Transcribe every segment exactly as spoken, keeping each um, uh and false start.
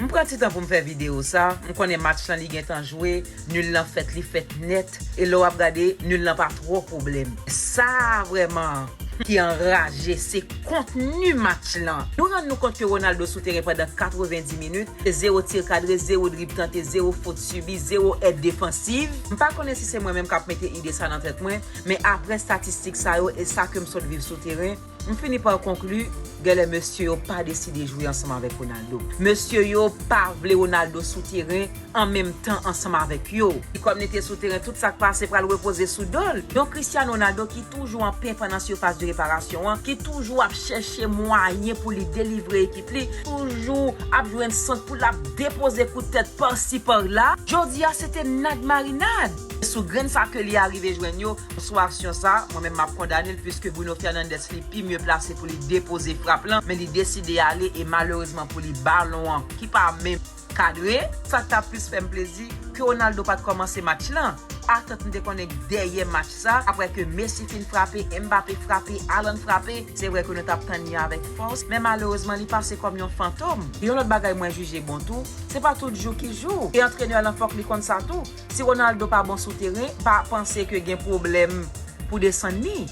M pran ti tan pou m fè videyo sa, m konnen match lan li gentan jwe, nil lan fèt, li fèt nèt, e lè w ap gade, nil lan pa twò pwoblèm. Sa vrèman ki anraje, se kontni match lan. Nou rann nou kont ke Ronaldo sou teren pandan katrevenndis minit, se zewo tir kadre, zewo drib tante, zewo fot sibi, zewo èd defansiv. M pa konnen si se mwen menm k ap mete ide sa nan tèt mwen, men apre estatistik sa yo e sa ke m sot viv sou teren, m fini pa konkli, genlè mesye yo pa deside jwe ansanm avèk Ronaldo. Mesye yo pa vle Ronaldo sou teren an menm tan ansanm avèk yo. Li kòm li te sou teren, tout sa k pase pral repoze sou do l. Yon Cristiano Ronaldo ki toujou an penpan nan sifas de reparasyon an, ki toujou ap chèche mwayen pou li delivre ekip li, toujou ap jwenn sant pou l ap depoze kout tèt pasi pala. Jodi a, se te nad marinad. Sou grenn sa ke li arive jwenn yo, sou aksyon sa, mwen menm m ap kondane l, piske Bruno Fernandes li pi mye plase pou li depoze frap lan, men li deside ale e malerezman pou li balon an ki pa menm kadre. Sa k t ap plis fè m plezi, ke Ronaldo pa t kòmanse match lan. Atant m te konnen dèyè match sa, apre ke Messi fin frape, Mbappé frape, Haaland frape, se vre ke nou t ap tann li avèk fòs, men malerezman li pase kòm yon fantom. Yon lòt bagay mwen jije bon tou, se pa tout jou ki jou. E antrenè lan fòk li konn sa tou. Si Ronaldo pa bon sou teren, pa panse ke gen pwoblèm pou desann li.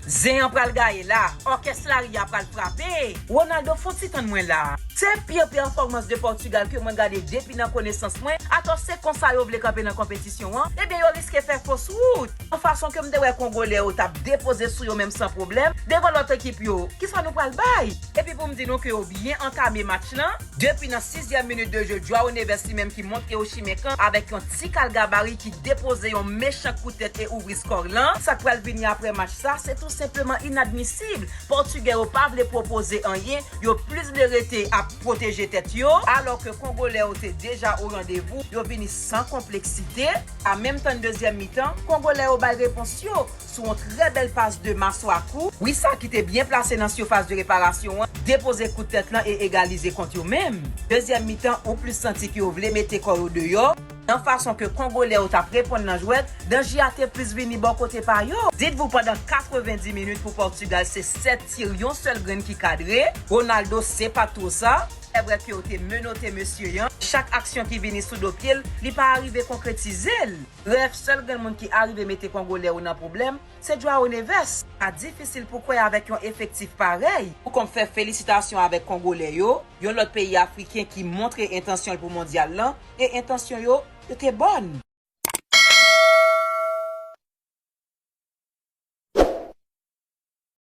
Zen an pral gaye la. Òkès lari a pral frape. Ronaldo, fon ti tann mwen la. Se pire pèfòmans de Pòtigal ke mwen gade depi nan konesans mwen. Atò se konsa yo vle kanpe nan konpetisyon an? Ebyen yo riske fè fos wout. Yon fason ke m te wè Kongolè yo t ap depoze sou yo menm san pwoblèm devan lòt ekip yo. Kisa nou pral bay? Epi pou m di nou ke yo byen antame match lan. Depi nan sizyèm minit de je, Joao Neves li menm ki montre yo chimen kan avèk yon ti kal gabari ki depoze yon mechan kout tèt e ouvri skò lan. Sa k pral vini apre match sa, se tou senpleman inadmisib. Pòtigè yo pa vle pwopoze anyen, yo plis vle rete ap pwoteje tèt yo, alò ke Kongolè yo te deja o randevou, yo vini san konpleksite. A menm tan dezyèm mitan, Kongolè yo bay repons yo sou yon trè bèl pas de Masuaku. Wissa ki te byen plase nan sifas de reparasyon an, depoze kout tèt lan e egalize kont yo menm. Dezyèm mitan, ou plis santi ke yo vle mete kò yo deyò. Nan fason ke Kongolè yo t ap reponn nan jwèt, danje a te plis vini bò kote pa yo. Dites-vous, pandan katrevenndis minit pou Pòtigal, se sèt tir, yon sèl grenn ki kadre. Ronaldo, se pa t twò sa. Se vre ke yo te menote mesye an. Chak aksyon ki vini sou do pye l, li pa arive konkretize l. Brèf, sèl grenn moun ki arive mete Kongolè yo nan pwoblèm, se Joao Neves. Sa difisil pou kwè avèk yon efektif parèy. Pou kòm fè felisitasyon avèk Kongolè yo, yon lòt peyi afriken ki montre entansyon l pou mondyal lan, e entansyon yo, yo te bòn.